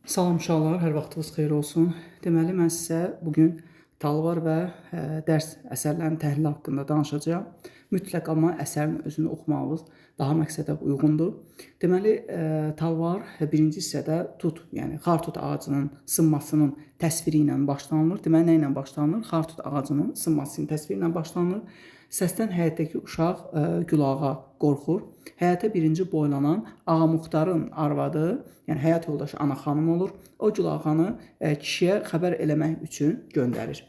Salam uşaqlar, hər vaxtınız xeyir olsun. Deməli, mən sizə bu gün Talvar və dərs əsərlərinin təhlili haqqında danışacağam. Mütləq amma əsərin özünü oxumağınız daha məqsədə uyğundur. Deməli, Talvar birinci hissədə tut, yəni xartut ağacının sınmasının təsviri ilə başlanılır. Deməli, nə ilə başlanılır? Xartut ağacının sınmasının təsviri ilə başlanılır. Səsdən həyətdəki uşaq Gülağa qorxur. Həyətə birinci boylanan Ağa Muxtarın arvadı, yəni həyat yoldaşı Ana xanım olur. O Gülağanı kişiyə xəbər eləmək üçün göndərir.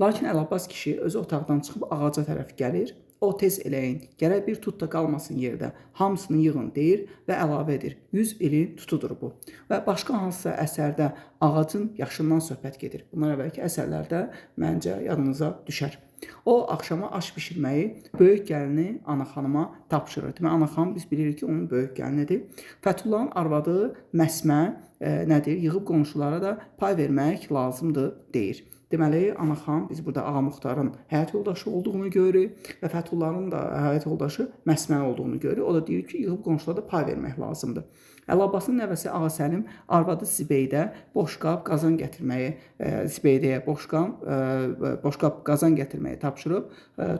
Lakin Əlabbas kişi özü otaqdan çıxıb ağaca tərəf gəlir. O tez eləyin, gərək bir tut da qalmasın yerdə. Hamısını yığın deyir və əlavə edir. 100 ilin tutudur bu. Və başqa hansısa əsərdə ağacın yaşından söhbət gedir. Bundan əvvəlki əsərlərdə məncə yadınıza düşər. O axşama aş bişirməyi böyük gəlini Ana xanıma tapşırır. Deməli, Ana xanım biz bilirik ki, onun böyük gəlinidir. Fəthullahın arvadı Məsmə nədir? Yığıb qonşulara da pay vermək lazımdır deyir. Deməli, Ana xanım biz burada Ağa Muxtarın həyat yoldaşı olduğunu görürük və Fəthullahın da həyat yoldaşı Məsmə olduğunu görürük. O da deyir ki, yığıb qonşulara da pay vermək lazımdır. Əlabbasın nəvəsi Ağa Səlim arvadı Zibeydə boşqab qazan gətirməyi, Zibeydəyə boşqab qazan gətirməyi tapşırıb,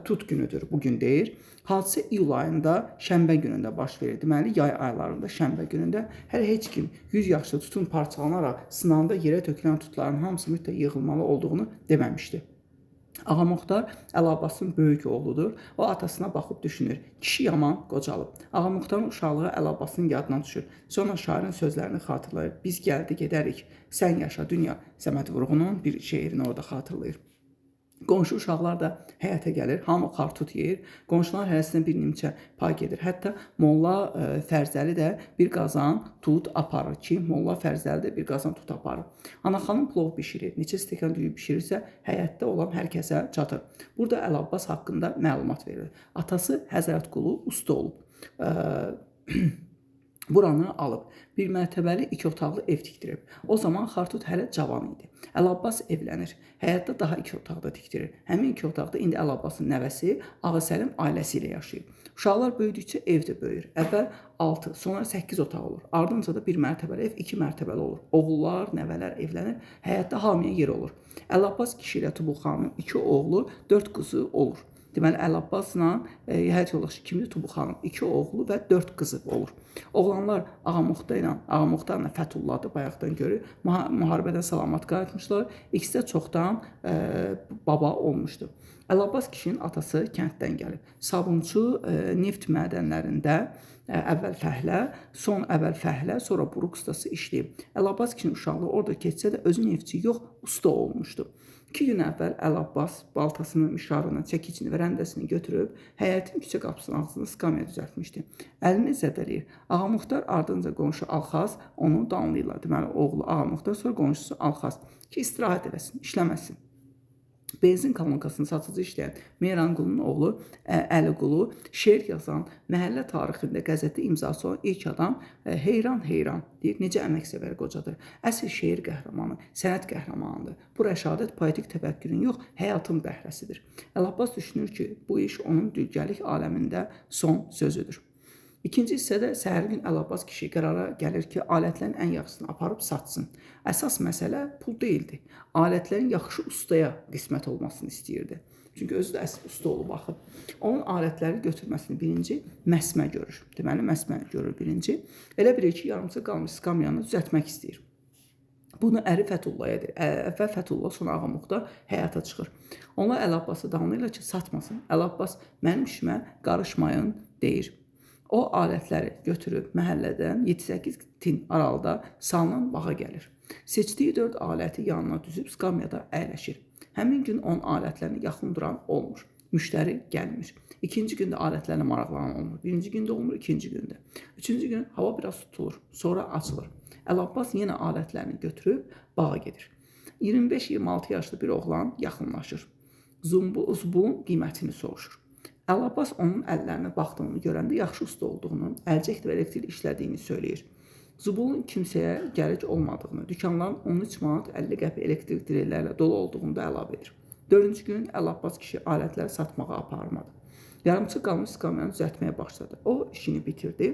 tut günüdür bu gün deyir. Hadisə iyul ayında şənbə günündə baş verir. Deməli, yay aylarında şənbə günündə hələ heç kim 100 yaşlı tutun parçalanaraq sınanda yerə tökülən tutların hamısı mütləq yığılmalı olduğunu deməmişdi. Ağa Muxtar Əlabbasın böyük oğludur. O atasına baxıb düşünür. Kişi yaman qocalıb. Ağa Muxtarın uşaqlığı Əlabbasın yadına düşür. Sonra şairin sözlərini xatırlayır. Biz gəldi gedərik. Sən yaşa dünya. Səməd Vurğunun bir şeirini orada xatırlayır. Qonşu uşaqlar da həyətə gəlir, hamı xartut yeyir. Qonşular hərəsinə bir nimçə pay gedir. Hətta Molla Fərzəli də bir qazan tut aparır ki, Molla Fərzəli də bir qazan tut aparır. Ana xanım plov bişirir. Neçə stəkan düyü bişirirsə, həyətdə olan hər kəsə çatır. Burada Əlabbas haqqında məlumat verilir. Atası Həzrət Qulu usta olub. Buranı alıb bir mərtəbəli iki otaqlı ev tikdirib. O zaman Xartut hələ cavan idi. Əlabbas evlənir. Həyətdə daha iki otaqda tikdirir. Həmin iki otaqda indi Əlabbasın nəvəsi Ağa Səlim ailəsi ilə yaşayır. Uşaqlar böyüdükcə ev də böyüyür. Əvvəl 6, sonra 8 otaq olur. Ardınca da bir mərtəbəli ev 2 mərtəbəli olur. Oğullar, nəvələr evlənir. Həyətdə hamıya yer olur. Əlabbas kişi ilə Tubu xanımın 2 oğlu, 4 qızı olur. Deməli, Əlabbasla həyat yoldaşı kimdir? Tubu xanım. 2 oğlu və 4 qızı olur. Oğlanlar Ağa Muxtarla Fətullahdır, bayaqdan görür. Müharibədən salamat qayıtmışlar. İkisi də çoxdan baba olmuşdu. Əlabbas kişinin atası kənddən gəlib. Sabunçu neft mədənlərində əvvəl fəhlə, son əvvəl fəhlə, sonra buruq ustası işləyib. Əlabbas kişinin uşaqlığı orada keçsə də özü neftçi yox, usta olmuşdu. 2 gün əvvəl Əlabbas baltasını, mişarını, çəkicini və rəndəsini götürüb həyətin küçə qapısının ağzında skamya düzəltmişdi. Əlini zədələyir. Ağa Muxtar ardınca qonşu Alxaz onu danlayırlar. Deməli, oğlu Ağa Muxtar, sonra qonşusu Alxaz ki, istirahət eləsin, işləməsin. Benzin kolonkasını satıcı işləyən Meyranqulunun oğlu Əliqulu şeir yazan, məhəllə tarixində qəzetdə imzası olan ilk adam heyran-heyran deyir, necə əməksevər qocadır. Əsl şeir qəhrəmanı, sənət qəhrəmanıdır. Bu rəşadət poetik təfəkkürün yox, həyatın bəhrəsidir. Əlabbas düşünür ki, bu iş onun dülgərlik aləmində son sözüdür. İkinci hissədə səhər gün Əlabbas kişi qərara gəlir ki, alətlərin ən yaxşısını aparıb satsın. Əsas məsələ pul deyildi. Alətlərin yaxşı ustaya qismət olmasını istəyirdi. Çünki özü də əsl usta olub axı. Onun alətləri götürməsini birinci Məsmə görür. Deməli, Məsmə görür birinci. Elə bilir ki, yarımçıq qalmış skamyanı düzəltmək istəyir. Bunu əri Fətullaya deyir. Əvvəl Fətullah, sonra Ağa Muxtar həyata çıxır. Onlar Əlabbası danlayırlar ki, satmasın. Əlabbas mənim işimə qarışmayın deyir. O alətləri götürüb məhəllədən 7-8 tin aralıda salınan bağa gəlir. Seçdiyi 4 aləti yanına düzüb skamyada əyləşir. Həmin gün onun alətlərini yaxın duran olmur. Müştəri gəlmir. İkinci gündə alətlərlə maraqlanan olmur. Birinci gündə olmur, ikinci gündə. Üçüncü gün hava biraz tutulur, sonra açılır. Əlabbas yenə alətlərini götürüb bağa gedir. 25-26 yaşlı bir oğlan yaxınlaşır. Zubulun qiymətini soruşur. Əlabbas onun əllərinə baxdığını görəndə yaxşı usta olduğunu, əlcəklə və elektrik işlədiyini söyləyir. Zubulun kimsəyə gərək olmadığını, dükanların 13 manat 50 qəpik elektrik drellərlə dolu olduğunu da əlavə edir. Dördüncü gün Əlabbas kişi alətləri satmağa aparmadı. Yarımçıq qalmış skamyanı düzəltməyə başladı. O işini bitirdi.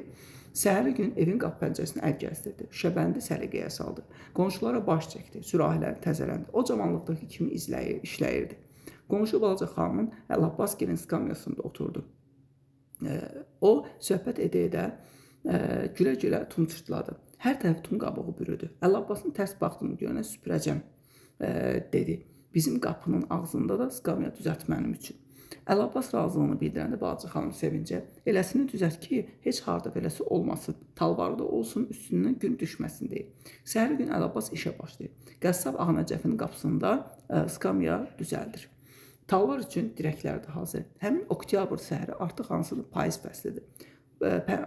Səhəri gün evin qapı pəncərəsini əl gəzdirdi. Şüşəbəndi səliqəyə saldı. Qonşulara baş çəkdi. Sürahilər təzələndi. O cavanlıqdakı kimi işləyirdi. Qonşu balaca xanımın Əlabbasgilin skamyasında oturdu. O söhbət edə-edə gülə-gülə tum çırtladı. Hər tərəf tum qabığı bürüdü. Əlabbasın tərs baxdığını görənə süpürəcəm, dedi. Bizim qapının ağzında da skamya düzəlt mənim üçün. Əlabbas razılığını bildirəndə balaca xanım sevincə, eləsini düzəlt ki, heç harda beləsi olmasın, talvarı da olsun, üstündən gün düşməsin deyir. Səhər gün Əlabbas işə başlayır. Qəssab Ağnəcəfin qapısında skamya düzəldir. Talvar üçün dirəklər də hazır. Həmin oktyabr səhəri artıq hansıdır payız fəslidir.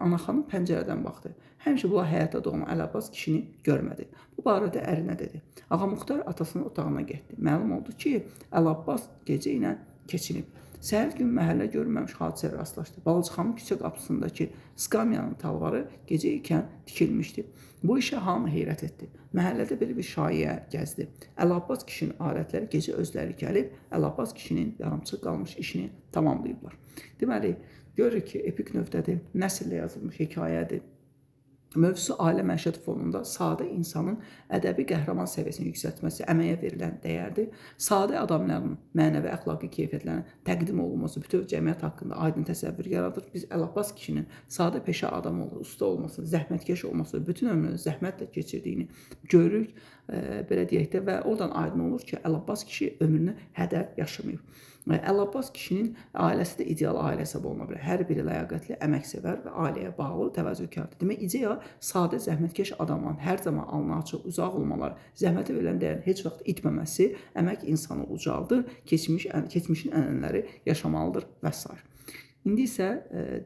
Ana xanım pəncərədən baxdı. Həmişə bu həyətdə doğan Əlabbas kişini görmədi. Bu barədə ərinə dedi. Ağa Muxtar atasının otağına getdi. Məlum oldu ki, Əlabbas gecə ilə keçinib. Səhər gün məhəllə görünməmiş hadisəyə rastlaşdı. Balaca xanım küçə qapısındakı skamyanın talvarı gecə ikən tikilmişdi. Bu işə hamı heyrət etdi. Məhəllədə belə bir şayiə gəzdi. Əlabbas kişinin alətləri gecə özləri gəlib, Əlabbas kişinin yarımçıq qalmış işini tamamlayıblar. Deməli, görürük ki, epik növdədir, nəsrlə yazılmış hekayədir. Mövzusu ailə məişət fonunda sadə insanın ədəbi qəhrəman səviyyəsini yüksəltməsi əməyə verilən dəyərdir. Sadə adamların mənəvi əxlaqi keyfiyyətlərinin təqdim olunması bütöv cəmiyyət haqqında aydın təsəvvür yaradır. Biz Əlabbas kişinin sadə peşə adamı olur, usta olması, zəhmətkeş olması, bütün ömrünü zəhmətlə keçirdiyini görürük, belə deyək də, və oradan aydın olur ki, Əlabbas kişi ömrünü hədər yaşamayıb. Əlabbas kişinin ailəsi də ideal ailə hesab oluna bilər. Hər biri ləyaqətli, əməksevər və ailəyə bağlı təvazökardır. Demək, ideya sadə, zəhmətkeş adamların hər zaman alnı açıq, uzaq olmaları, zəhmətə verilən dəyərin heç vaxt itməməsi, əmək insanı ucaldır, keçmişin ənənələri yaşamalıdır və s. İndi isə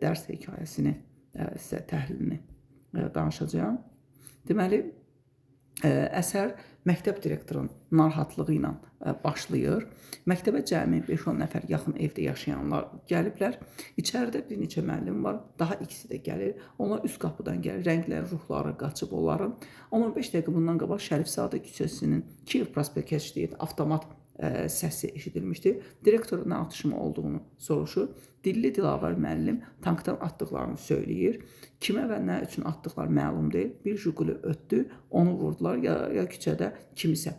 dərs hekayəsini sizə təhlilini danışacağam. Deməli, əsər məktəb direktorunun narahatlığı ilə başlayır. Məktəbə cəmi 5-10 nəfər yaxın evdə yaşayanlar gəliblər. İçəridə bir neçə müəllim var. Daha ikisi də gəlir. Onlar üst qapıdan gəlir. Rəngləri, ruhları qaçıb onların. 15 dəqiqə bundan qabaq Şərifzadə küçəsinin Kiyev prospekt keçdiyi avtomat səsi eşidilmişdi. Direktor nə atışma olduğunu soruşur. Dilli Dilavər müəllim tankdan atdıqlarını söyləyir. Kimə və nə üçün atdıqları məlum deyil. Bir Jiguli ötdü, onu vurdular ya küçədə kimisə.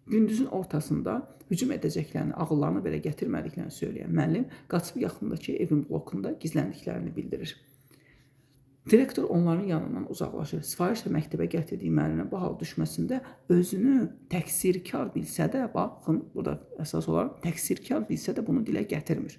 Gündüzün ortasında hücum edəcəklərini, ağıllarını belə gətirmədiklərini söyləyən müəllim qaçıb yaxındakı evin blokunda gizləndiklərini bildirir. Direktor onların yanından uzaqlaşır. Sifarişlə məktəbə gətirdiyi müəllimə bu hal düşməsində özünü təqsirkar bilsə də, baxın, burada əsas olaraq təqsirkar bilsə də bunu dilə gətirmir.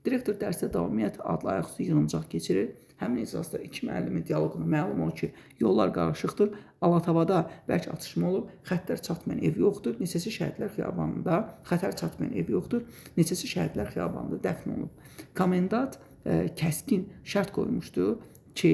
Direktor dərsə davamiyyət adlı ayaqüstü yığıncaq keçirir. Həmin iclasda iki müəllimin dialoquna məlum olur ki, yollar qarışıqdır, Alatavada bərk atışma olub, xəttər çatmayan ev yoxdur, neçəsi şəhidlər xiyabanında, xətər çatmayan ev yoxdur, neçəsi şəhidlər xiyabanında dəfn olunub. Komendant kəskin şərt qoymuşdu ki,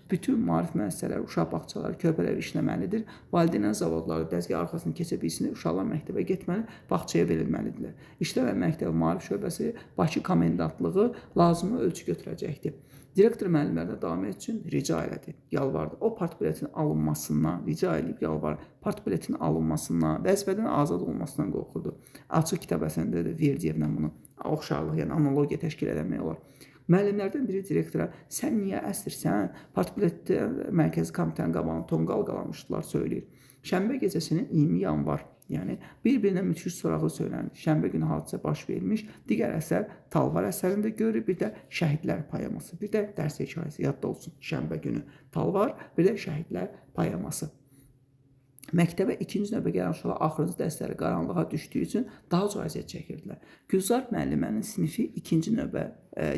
bütün maarif müəssisələri, uşaq bağçaları, körpələr işləməlidir. Valideynlər zavodları dəzgah arxasını keçə bilsinlər, uşaqlar məktəbə getməli, bağçaya verilməlidirlər. İşlər və məktəb maarif şöbəsi Bakı komendantlığı lazımi ölçü götürəcəkdir. Direktor müəllimlərdən davamiyyət üçün rica elədi, yalvardı. O partbiletin alınmasından rica eləyib yalvardı. Partbiletin alınmasından, vəzifədən azad olmasından qorxurdu. Açıq kitab əsərində də Verdiyevlə bunu oxşarlıq, yəni analogiya təşkil eləmək olar. Müəllimlərdən biri direktora, sən niyə əsirsən? Partbiletdə Mərkəzi Komitənin qabağını tonqal qalamışdılar, söyləyir. Şənbə gecəsinin 20 yanvar, yəni bir-birinə müthiş sorağı söyləndi. Şənbə günü hadisə baş vermiş. Digər əsər Talvar əsərində görürük, bir də Şəhidlər poeması, bir də dərs hekayəsi yadda olsun. Şənbə günü Talvar, bir də Şəhidlər poeması. Məktəbə ikinci növbə gələn uşaqlar axırıncı dərsləri qaranlığa düşdüyü üçün daha çox əziyyət çəkirdilər. Gülzar müəllimənin sinifi ikinci növbə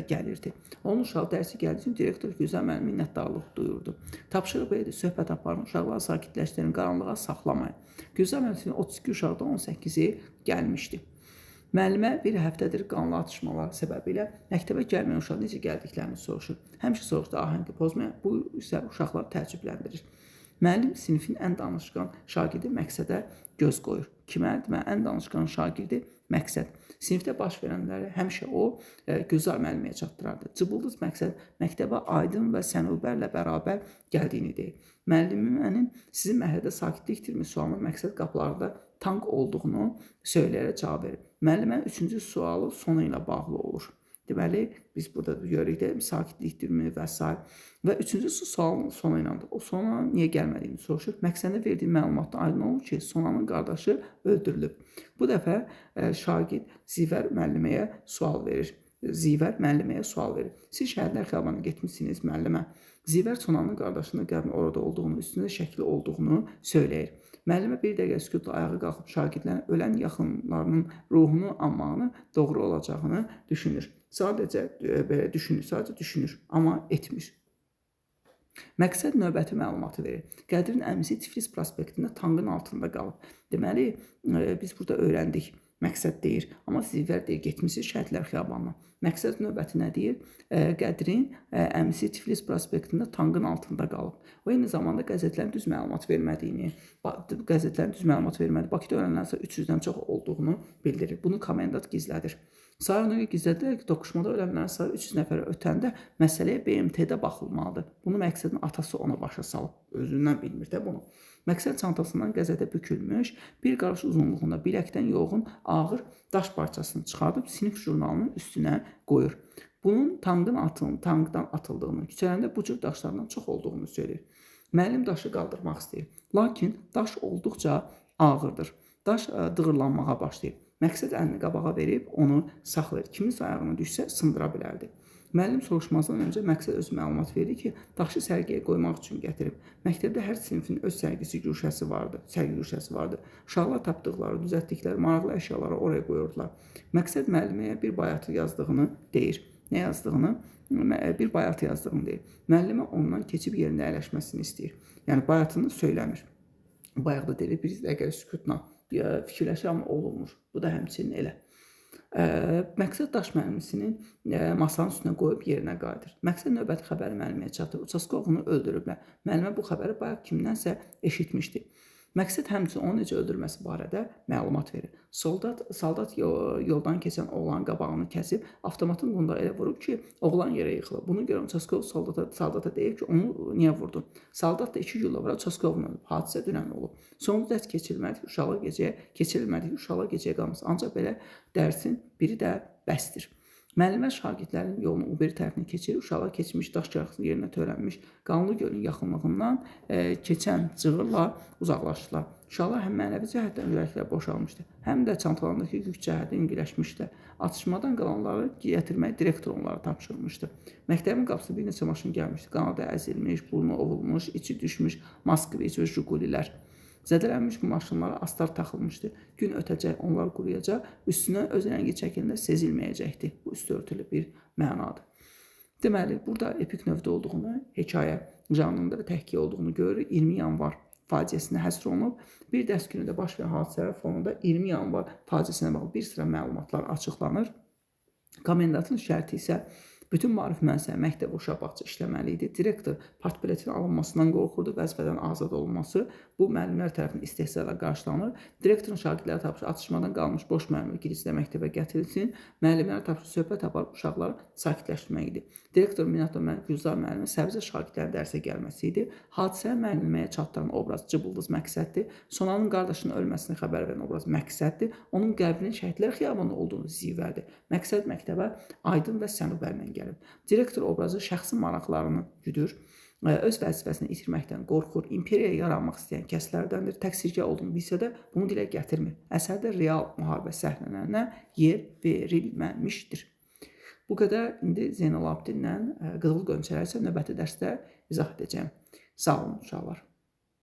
gəlirdi. Onun uşaq dərsi gəldiyi üçün direktor Gülzar müəllimə minnətdarlıq duyurdu. Tapşırıq belə idi, söhbət aparın, uşaqları sakitləşdirin, qaranlığa saxlamayın. Gülzar müəllimənin 32 uşaqdan 18-i gəlmişdi. Müəllimə bir həftədir qanlı atışmalar səbəbilə məktəbə gəlməyən uşaq necə gəldiklərini soruşur. Həmişə soruşdu ahəngi pozmaya, bu isə uşaqları təəccübləndirir. Müəllim sinifin ən danışqan şagirdi Məqsədə göz qoyur. Kimə? Deməli, ən danışqan şagirdi Məqsəd. Sinifdə baş verənləri həmişə o Gülzar müəlliməyə çatdırardı. Cıbıldız Məqsəd məktəbə Aydın və Sənubərlə bərabər gəldiyini deyir. Müəllimənin sizin məhəllədə sakitlikdirmi sualına Məqsəd qapılarda tank olduğunu söyləyərək cavab verir. Müəllimənin üçüncü sualı sonu ilə bağlı olur. Deməli, biz burada görürük də sakitlikdirmi və s. Və üçüncüsü sual Sona ilandır. O Sona niyə gəlmədiyini soruşur. Məqsədə verdiyi məlumatdan aydın olur ki, Sonanın qardaşı öldürülüb. Bu dəfə şagird Zivər müəlliməyə sual verir. Zivər müəlliməyə sual verir. Siz Şəhidlər Xiyabanına getmisiniz müəllimə. Zivər Sonanın qardaşının qəbrinin orada olduğunu, üstündə şəkli olduğunu söyləyir. Müəllimə bir dəqiqə sükutla ayağa qalxıb şagirdlərin ölən yaxınlarının ruhunu anmağını doğru olacağını düşünür. Sadəcə belə düşünür, sadəcə düşünür, amma etmir. Məqsəd növbəti məlumatı verir. Qədrin əmisi Tiflis prospektində tankın altında qalıb. Deməli, biz burada öyrəndik. Məqsəd deyir, amma Zivər deyir, getmisiniz Şəhidlər Xiyabanına. Məqsəd növbəti nə deyir? Qədrin əmisi Tiflis prospektində tankın altında qalıb. O eyni zamanda qəzetlərin düz məlumat vermədiyini, Bakıda ölənlərin sayı 300-dən çox olduğunu bildirir. Bunu komendant gizlədir. Sayı ona görə gizlədilər ki, toqquşmada ölənlərin sayı 300 nəfərə ötəndə məsələyə BMT-də baxılmalıdır. Bunu Məqsədin atası ona başa salıb. Özündən bilmir də bunu. Məqsəd çantasından qəzetə bükülmüş, bir qarış uzunluğunda biləkdən yoğun ağır daş parçasını çıxardıb sinif jurnalının üstünə qoyur. Bunun tankdan atıldığını, küçələrində bu cür daşlardan çox olduğunu söyləyir. Müəllim daşı qaldırmaq istəyir. Lakin daş olduqca ağırdır. Daş dığırlanmağa başlayır. Məqsəd əlini qabağa verib onu saxlayır. Kiminsə ayağına düşsə sındıra bilərdi. Müəllim soruşmazdan öncə Məqsəd öz məlumat verir ki, daşı sərgiyə qoymaq üçün gətirib. Məktəbdə hər sinifin öz sərgi güşəsi vardı. Uşaqlar tapdıqları, düzəltdikləri maraqlı əşyaları oraya qoyurdular. Məqsəd müəlliməyə bir bayatı yazdığını deyir. Nə yazdığını? Bir bayatı yazdığını deyir. Müəllimə ondan keçib yerində əyləşməsini istəyir. Yəni bayatını söyləmir. Bayaq da deyir, bir dəqiqə sükutla fikirləşir, amma olunmur. Bu da həmçinin elə. Məqsəd daş mərmisini masanın üstünə qoyub yerinə qayıdır. Məqsəd növbəti xəbəri müəlliməyə çatır. Uçaskovunu öldürüblər. Müəllimə bu xəbəri bayaq kimdənsə eşitmişdi. Məqsəd həmçinin onu necə öldürməsi barədə məlumat verir. Saldat yoldan keçən oğlanın qabağını kəsib, avtomatın qundağı elə vurub ki, oğlan yerə yıxılıb. Bunu görən Uçaskov saldata deyib ki, onu niyə vurdun? Saldat da 2 güllə vurub, Uçaskovun ölüb. Hadisə dünən olub. Sonuncu dərs keçirilmədik, uşaqlar gecəyə qalmış. Ancaq belə dərsin biri də bəsdir. Müəllimə şagirdlərin yolunu o biri tərəfinə keçirir. Uşaqlar keçmiş daş çarxının yerinə törənmiş Qanlı gölün yaxınlığından keçən cığırla uzaqlaşdılar. Uşaqlar həm mənəvi cəhətdən ürəkləri boşalmışdı, həm də çantalarındakı yük cəhətdən yüngülləşmişdilər. Atışmadan qalanları gətirmək direktor onlara tapşırmışdı. Məktəbin qapısına bir neçə maşın gəlmişdi. Qanadı əzilmiş, burnu ovulmuş, içi düşmüş Moskviç və Jigulilər. Zədələnmiş bu maşınlara astar taxılmışdı. Gün ötəcək, onlar quruyacaq, üstünə öz rəngi çəkilində sezilməyəcəkdi. Bu üstü örtülü bir mənadır. Deməli, burada epik növdə olduğunu, hekayə janrında və təhkiyə olduğunu görürük. 20 yanvar faciəsinə həsr olunub. Bir dərs günündə baş verən hadisələr fonunda 20 yanvar faciəsinə bağlı bir sıra məlumatlar açıqlanır. Komendantın şərti isə bütün maarif müəssisələri, məktəb, uşaq bağça işləməli idi. Direktor partbiletin alınmasından qorxurdu, vəzifədən azad olunması bu müəllimlər tərəfindən istehzayla qarşılanır. Direktorun şagirdlərə tapşırır, atışmadan qalmış boş müəllim girisdə məktəbə gətirilsin. Müəllimlərə tapşırır, söhbət aparıb uşaqları sakitləşdirmək idi. Direktor Minatov Gülzar müəllimin səbzə şagirdlərin dərsə gəlməsi idi. Hadisəyə müəlliməyə çatdıran obraz Cıbıldız Məqsəddir. Sonanın qardaşının ölməsini xəbər verən obraz Məqsəddir. Onun qəbrinin Şəhidlər Xiyabanında olduğunu Zivərdir. Məqsəd məktəbə Aydın və Sənubərlə gəlib. Direktor obrazı şəxsi maraqlarını güdür, öz vəzifəsini itirməkdən qorxur, imperiyaya yaranmaq istəyən kəslərdəndir, təqsirkar olduğunu bilsə də bunu dilə gətirmir. Əsərdə real müharibə səhnələrinə yer verilməmişdir. Bu qədər. İndi Zeynalabidinlə Qızıl Qönçələr isə növbəti dərsdə izah edəcəyəm. Sağ olun uşaqlar.